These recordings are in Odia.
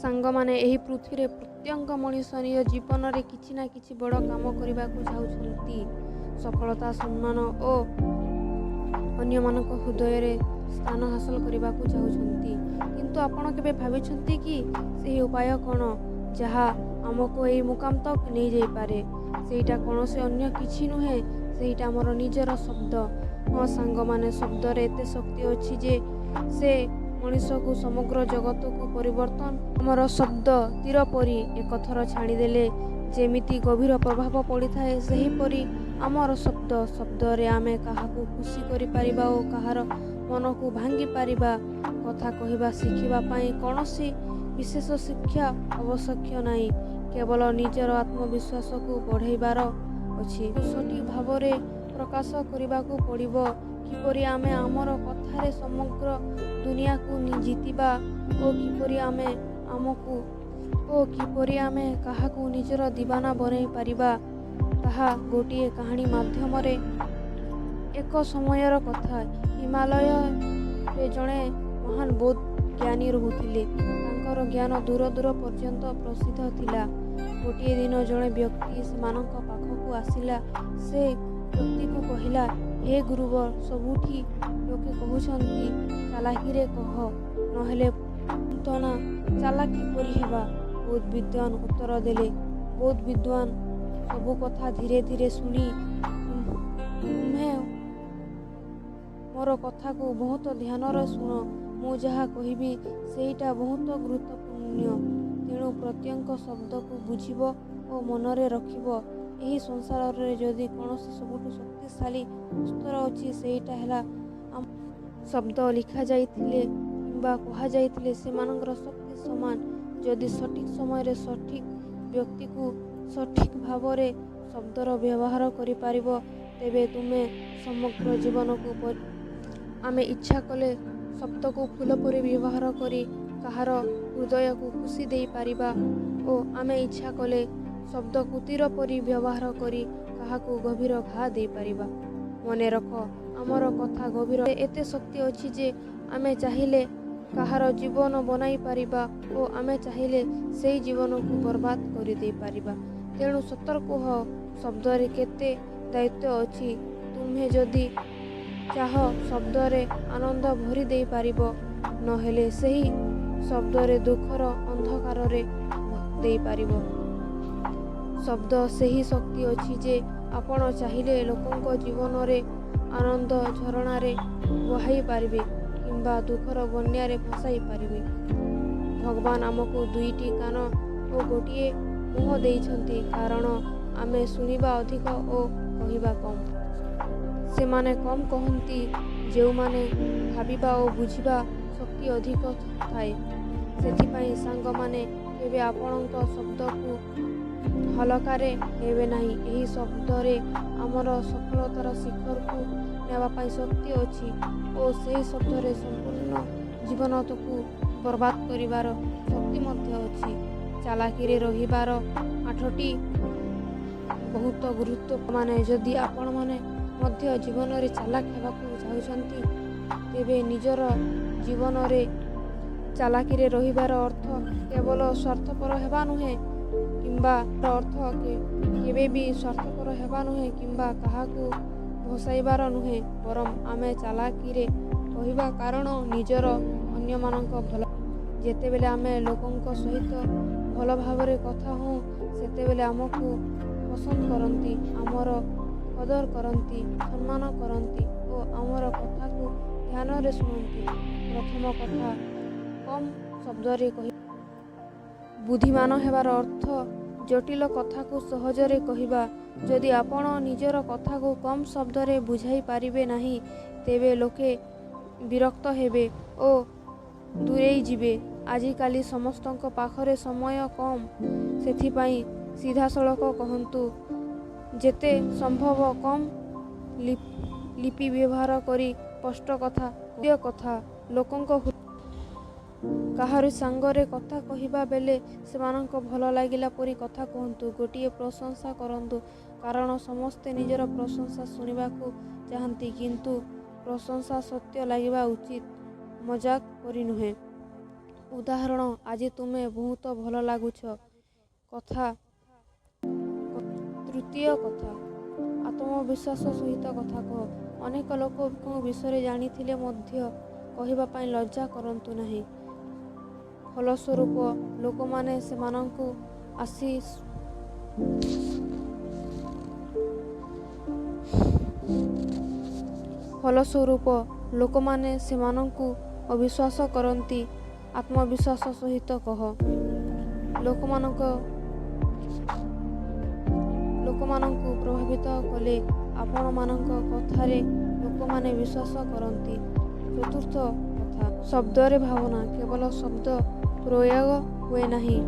ସାଙ୍ଗମାନେ, ଏହି ପୃଥିବୀରେ ପ୍ରତ୍ୟେକ ମଣିଷ ନିଜ ଜୀବନରେ କିଛି ନା କିଛି ବଡ଼ କାମ କରିବାକୁ ଚାହୁଁଛନ୍ତି। ସଫଳତା, ସମ୍ମାନ ଓ ଅନ୍ୟମାନଙ୍କ ହୃଦୟରେ ସ୍ଥାନ ହାସଲ କରିବାକୁ ଚାହୁଁଛନ୍ତି। କିନ୍ତୁ ଆପଣ କେବେ ଭାବିଛନ୍ତି କି ସେହି ଉପାୟ କ'ଣ, ଯାହା ଆମକୁ ଏହି ମୁକାମ ତକ୍ ନେଇଯାଇପାରେ? ସେଇଟା କୌଣସି ଅନ୍ୟ କିଛି ନୁହେଁ, ସେଇଟା ଆମର ନିଜର ଶବ୍ଦ। ହଁ ସାଙ୍ଗମାନେ, ଶବ୍ଦରେ ଏତେ ଶକ୍ତି ଅଛି ଯେ ସେ ମଣିଷକୁ ସମଗ୍ର ଜଗତକୁ ପରିବର୍ତ୍ତନ। ଆମର ଶବ୍ଦ ତୀର ପରି, ଏକଥର ଛାଡ଼ିଦେଲେ ଯେମିତି ଗଭୀର ପ୍ରଭାବ ପଡ଼ିଥାଏ, ସେହିପରି ଆମର ଶବ୍ଦ। ଶବ୍ଦରେ ଆମେ କାହାକୁ ଖୁସି କରିପାରିବା ଓ କାହାର ମନକୁ ଭାଙ୍ଗି ପାରିବା। କଥା କହିବା ଶିଖିବା ପାଇଁ କୌଣସି ବିଶେଷ ଶିକ୍ଷା ଆବଶ୍ୟକ ନାହିଁ, କେବଳ ନିଜର ଆତ୍ମବିଶ୍ୱାସକୁ ବଢ଼ାଇବାର ଅଛି। ସଠିକ୍ ଭାବରେ ପ୍ରକାଶ କରିବାକୁ ପଡ଼ିବ। କିପରି ଆମେ ଆମର କଥାରେ ସମଗ୍ର ଦୁନିଆକୁ ଜିତିବା ଓ କିପରି ଆମେ କାହାକୁ ନିଜର ଦିବାନା ବନାଇ ପାରିବା, ତାହା ଗୋଟିଏ କାହାଣୀ ମାଧ୍ୟମରେ। ଏକ ସମୟର କଥା, ହିମାଳୟରେ ଜଣେ ମହାନ ବୌଦ୍ଧ ଜ୍ଞାନୀ ରହୁଥିଲେ। ତାଙ୍କର ଜ୍ଞାନ ଦୂର ଦୂର ପର୍ଯ୍ୟନ୍ତ ପ୍ରସିଦ୍ଧ ଥିଲା। ଗୋଟିଏ ଦିନ ଜଣେ ବ୍ୟକ୍ତି ସେମାନଙ୍କ ପାଖକୁ ଆସିଲା। ସେ ବ୍ୟକ୍ତିକୁ କହିଲା, "ହେ ଗୁରୁବର, ସବୁଠି ଲୋକେ କହୁଛନ୍ତି ଚାଲାକିରେ କହ, ନହେଲେ ନା, ଚାଲାକ କିପରି ହେବା?" ବୌଦ୍ଧ ବିଦ୍ୱାନ ଉତ୍ତର ଦେଲେ। ବୌଦ୍ଧ ବିଦ୍ୱାନ ସବୁ କଥା ଧୀରେ ଧୀରେ ଶୁଣି, "ତୁମ୍ଭେ ମୋର କଥାକୁ ବହୁତ ଧ୍ୟାନରେ ଶୁଣ। ମୁଁ ଯାହା କହିବି, ସେଇଟା ବହୁତ ଗୁରୁତ୍ୱପୂର୍ଣ୍ଣ। ତେଣୁ ପ୍ରତ୍ୟେକ ଶବ୍ଦକୁ ବୁଝିବ ଓ ମନରେ ରଖିବ। ଏହି ସଂସାରରେ ଯଦି କୌଣସି ସବୁଠୁ ଶକ୍ତିଶାଳୀ ଅସ୍ତ୍ର ଅଛି, ସେଇଟା ହେଲା ଆମ ଶବ୍ଦ। ଲେଖାଯାଇଥିଲେ କିମ୍ବା କୁହାଯାଇଥିଲେ, ସେମାନଙ୍କର ଶକ୍ତି ସମାନ। ଯଦି ସଠିକ୍ ସମୟରେ ସଠିକ୍ ବ୍ୟକ୍ତିକୁ ସଠିକ୍ ଭାବରେ ଶବ୍ଦର ବ୍ୟବହାର କରିପାରିବ, ତେବେ ତୁମେ ସମଗ୍ର ଜୀବନକୁ। ଆମେ ଇଚ୍ଛା କଲେ ଶବ୍ଦକୁ ଫୁଲ ପରି ବ୍ୟବହାର କରି କାହାର ହୃଦୟକୁ ଖୁସି ଦେଇପାରିବା ଓ ଆମେ ଇଚ୍ଛା କଲେ ଶବ୍ଦକୁ ତୀର ପରି ବ୍ୟବହାର କରି କାହାକୁ ଗଭୀର ଘା ଦେଇପାରିବା। ମନେ ରଖ, ଆମର କଥା ଗଭୀର ଏତେ ଶକ୍ତି ଅଛି ଯେ ଆମେ ଚାହିଁଲେ କାହାର ଜୀବନ ବନାଇ ପାରିବା ଓ ଆମେ ଚାହିଁଲେ ସେଇ ଜୀବନକୁ ବର୍ବାଦ କରିଦେଇ ପାରିବା। ତେଣୁ ସତର୍କ ହୁଅ। ଶବ୍ଦରେ କେତେ ଦାୟିତ୍ୱ ଅଛି। ତୁମେ ଯଦି ଚାହ, ଶବ୍ଦରେ ଆନନ୍ଦ ଭରି ଦେଇପାରିବ, ନହେଲେ ସେହି ଶବ୍ଦରେ ଦୁଃଖର ଅନ୍ଧକାରରେ ଦେଇପାରିବ। ଶବ୍ଦ ସେହି ଶକ୍ତି ଅଛି ଯେ ଆପଣ ଚାହିଁଲେ ଲୋକଙ୍କ ଜୀବନରେ ଆନନ୍ଦ ଝରଣାରେ ବହାଇ ପାରିବେ କିମ୍ବା ଦୁଃଖର ବନ୍ୟାରେ ଭସାଇ ପାରିବେ। ଭଗବାନ ଆମକୁ ଦୁଇଟି କାନ ଓ ଗୋଟିଏ ମୁହଁ ଦେଇଛନ୍ତି, କାରଣ ଆମେ ଶୁଣିବା ଅଧିକ ଓ କହିବା କମ୍। ସେମାନେ କମ୍ କହନ୍ତି ଯେଉଁମାନେ ଭାବିବା ଓ ବୁଝିବା ଶକ୍ତି ଅଧିକ ଥାଏ। ସେଥିପାଇଁ ସାଙ୍ଗମାନେ, କେବେ ଆପଣଙ୍କ ଶବ୍ଦକୁ ହାଲୁକାରେ ନେବେ ନାହିଁ। ଏହି ଶବ୍ଦରେ ଆମର ସଫଳତାର ଶିଖରକୁ ନେବା ପାଇଁ ଶକ୍ତି ଅଛି ଓ ସେହି ଶବ୍ଦରେ ସମ୍ପୂର୍ଣ୍ଣ ଜୀବନକୁ ବର୍ବାଦ କରିବାର ଶକ୍ତି ମଧ୍ୟ ଅଛି। ଚାଲାକିରେ ରହିବାର ଆଠଟି ବହୁତ ଗୁରୁତ୍ୱ ମାନେ, ଯଦି ଆପଣମାନେ ମଧ୍ୟ ଜୀବନରେ ଚାଲାକ ହେବାକୁ ଚାହୁଁଛନ୍ତି, ତେବେ ନିଜର ଜୀବନରେ ଚାଲାକିରେ ରହିବାର ଅର୍ଥ କେବଳ ସ୍ୱାର୍ଥପର ହେବା ନୁହେଁ କିମ୍ବା ଅର୍ଥ କେବେ ବି ସ୍ୱାର୍ଥପର ହେବା ନୁହେଁ କିମ୍ବା କାହାକୁ ଭସାଇବାର ନୁହେଁ, ବରଂ ଆମେ ଚାଲାକିରେ କହିବା କାରଣ ନିଜର ଅନ୍ୟମାନଙ୍କ ଭଲ। ଯେତେବେଳେ ଆମେ ଲୋକଙ୍କ ସହିତ ଭଲ ଭାବରେ କଥା ହଉ, ସେତେବେଳେ ଆମକୁ ପସନ୍ଦ କରନ୍ତି, ଆମର କଦର କରନ୍ତି, ସମ୍ମାନ କରନ୍ତି ଓ ଆମର କଥାକୁ ଧ୍ୟାନରେ ଶୁଣନ୍ତି। ପ୍ରଥମ କଥା, କମ୍ ଶବ୍ଦରେ କହି। ବୁଦ୍ଧିମାନ ହେବାର ଅର୍ଥ ଜଟିଳ କଥାକୁ ସହଜରେ କହିବା। ଯଦି ଆପଣ ନିଜର କଥାକୁ କମ୍ ଶବ୍ଦରେ ବୁଝାଇ ପାରିବେ ନାହିଁ, ତେବେ ଲୋକେ ବିରକ୍ତ ହେବେ ଓ ଦୂରେଇ ଯିବେ। ଆଜିକାଲି ସମସ୍ତଙ୍କ ପାଖରେ ସମୟ କମ୍, ସେଥିପାଇଁ ସିଧାସଳଖ କହନ୍ତୁ। ଯେତେ ସମ୍ଭବ କମ୍ ଲିପି ବ୍ୟବହାର କରି ସ୍ପଷ୍ଟ କଥା। ଦ୍ୱିତୀୟ କଥା, ଲୋକଙ୍କ କାହାରି ସାଙ୍ଗରେ କଥା କହିବା ବେଳେ ସେମାନଙ୍କୁ ଭଲ ଲାଗିଲା ପରି କଥା କୁହନ୍ତୁ। ଗୋଟିଏ ପ୍ରଶଂସା କରନ୍ତୁ, କାରଣ ସମସ୍ତେ ନିଜର ପ୍ରଶଂସା ଶୁଣିବାକୁ ଚାହାନ୍ତି। କିନ୍ତୁ ପ୍ରଶଂସା ସତ୍ୟ ଲାଗିବା ଉଚିତ, ମଜାକ ପରି ନୁହେଁ। ଉଦାହରଣ, ଆଜି ତୁମେ ବହୁତ ଭଲ ଲାଗୁଛ। କଥା। ତୃତୀୟ କଥା, ଆତ୍ମବିଶ୍ୱାସ ସହିତ କଥା କୁହ। ଅନେକ ଲୋକଙ୍କ ବିଷୟରେ ଜାଣିଥିଲେ ମଧ୍ୟ କହିବା ପାଇଁ ଲଜ୍ଜା କରନ୍ତୁ ନାହିଁ। ଫଳସ୍ୱରୂପ ଲୋକମାନେ ସେମାନଙ୍କୁ ଆସି ଫଳସ୍ୱରୂପ ଲୋକମାନେ ସେମାନଙ୍କୁ ଅବିଶ୍ୱାସ କରନ୍ତି। ଆତ୍ମବିଶ୍ୱାସ ସହିତ କହ। ଲୋକମାନଙ୍କୁ ପ୍ରଭାବିତ କଲେ ଆପଣମାନଙ୍କ କଥାରେ ଲୋକମାନେ ବିଶ୍ୱାସ କରନ୍ତି। ଚତୁର୍ଥ କଥା, ଶବ୍ଦରେ ଭାବନା। କେବଳ ଶବ୍ଦ ପ୍ରୟୋଗ ହୁଏ ନାହିଁ,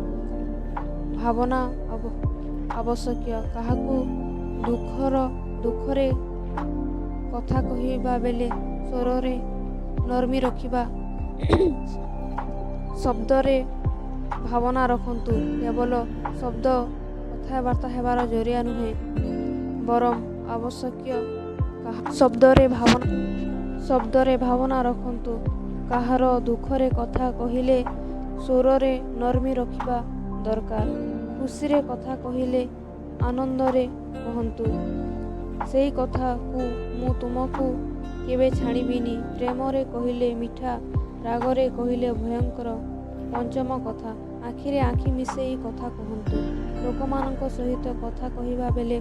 ଭାବନା ଆବଶ୍ୟକ। କାହାକୁ ଦୁଃଖରେ କଥା କହିବା ବେଳେ ସ୍ୱରରେ ନରମି ରଖିବା। ଶବ୍ଦରେ ଭାବନା ରଖନ୍ତୁ। କେବଳ ଶବ୍ଦ କଥାବାର୍ତ୍ତା ହେବାର ଜରିଆ ନୁହେଁ, ବରଂ ଆବଶ୍ୟକ। ଶବ୍ଦରେ ଭାବନା ରଖନ୍ତୁ। କାହାର ଦୁଃଖରେ କଥା କହିଲେ ସ୍ୱରରେ ନରମି ରଖିବା ଦରକାର। ଖୁସିରେ କଥା କହିଲେ ଆନନ୍ଦରେ କହନ୍ତୁ। ସେଇ କଥାକୁ ମୁଁ ତୁମକୁ କେବେ ଛାଡ଼ିବିନି। ପ୍ରେମରେ କହିଲେ ମିଠା, ରାଗରେ କହିଲେ ଭୟଙ୍କର। ପଞ୍ଚମ କଥା, ଆଖିରେ ଆଖି ମିଶାଇ କଥା କୁହନ୍ତୁ। ଲୋକମାନଙ୍କ ସହିତ କଥା କହିବା ବେଳେ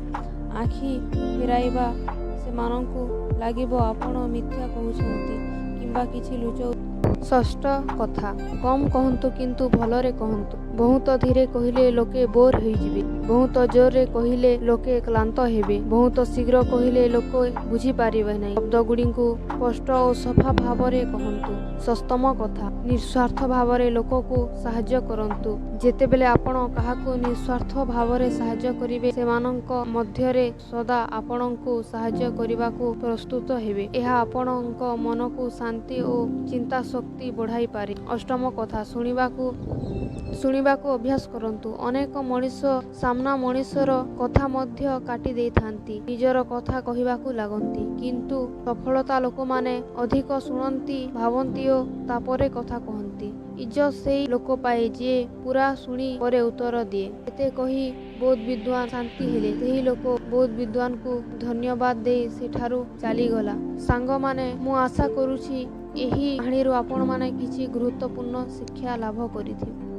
ଆଖି ଫେରାଇବା ସେମାନଙ୍କୁ ଲାଗିବ ଆପଣ ମିଥ୍ୟା କହୁଛନ୍ତି କିମ୍ବା କିଛି ଲୁଚଉ। ଷଷ୍ଠ କଥା, କମ୍ କହନ୍ତୁ କିନ୍ତୁ ଭଲରେ କହନ୍ତୁ। ବହୁତ ଧୀରେ କହିଲେ ଲୋକେ ବୋର୍ ହୋଇଯିବେ। ବହୁତ ଜୋରରେ କହିଲେ ଲୋକେ କ୍ଳାନ୍ତ ହେବେ। ବହୁତ ଶୀଘ୍ର କହିଲେ ଲୋକେ ବୁଝିପାରିବେ ନାହିଁ। ଶବ୍ଦଗୁଡ଼ିକୁ ସ୍ପଷ୍ଟ ଓ ସଫା ଭାବରେ କହନ୍ତୁ। ସପ୍ତମ କଥା, ନିଃସ୍ୱାର୍ଥ ଭାବରେ ଲୋକକୁ ସାହାଯ୍ୟ କରନ୍ତୁ। ଯେତେବେଳେ ଆପଣ କାହାକୁ ନିଃସ୍ୱାର୍ଥ ଭାବରେ ସାହାଯ୍ୟ କରିବେ, ସେମାନଙ୍କ ମଧ୍ୟରେ ସଦା ଆପଣଙ୍କୁ ସାହାଯ୍ୟ କରିବାକୁ ପ୍ରସ୍ତୁତ ହେବେ। ଏହା ଆପଣଙ୍କ ମନକୁ ଶାନ୍ତି ଓ ଚିନ୍ତାଶକ୍ତି ବଢ଼ାଇପାରେ। ଅଷ୍ଟମ କଥା, ଶୁଣିବାକୁ ଅଭ୍ୟାସ କରନ୍ତୁ। ଅନେକ ମଣିଷ ସାମ୍ନା ମଣିଷର କଥା ମଧ୍ୟ କାଟି ଦେଇଥାନ୍ତି, ନିଜର କଥା କହିବାକୁ ଲାଗନ୍ତି। କିନ୍ତୁ ସଫଳତା ଲୋକମାନେ ଅଧିକ ଶୁଣନ୍ତି, ଭାବନ୍ତି ଓ ତାପରେ କଥା କହନ୍ତି। ଇଜ୍ଜତ ସେଇ ଲୋକ ପାଏ ଯିଏ ପୂରା ଶୁଣି ପରେ ଉତ୍ତର ଦିଏ। ଏତେ କହି ବୌଦ୍ଧ ବିଦ୍ୱାନ ଶାନ୍ତି ହେଲେ। ସେହି ଲୋକ ବୌଦ୍ଧ ବିଦ୍ୱାନଙ୍କୁ ଧନ୍ୟବାଦ ଦେଇ ସେଠାରୁ ଚାଲିଗଲା। ସାଙ୍ଗମାନେ, ମୁଁ ଆଶା କରୁଛି ଏହି କାହାଣୀରୁ ଆପଣମାନେ କିଛି ଗୁରୁତ୍ୱପୂର୍ଣ୍ଣ ଶିକ୍ଷା ଲାଭ କରିଥିବେ।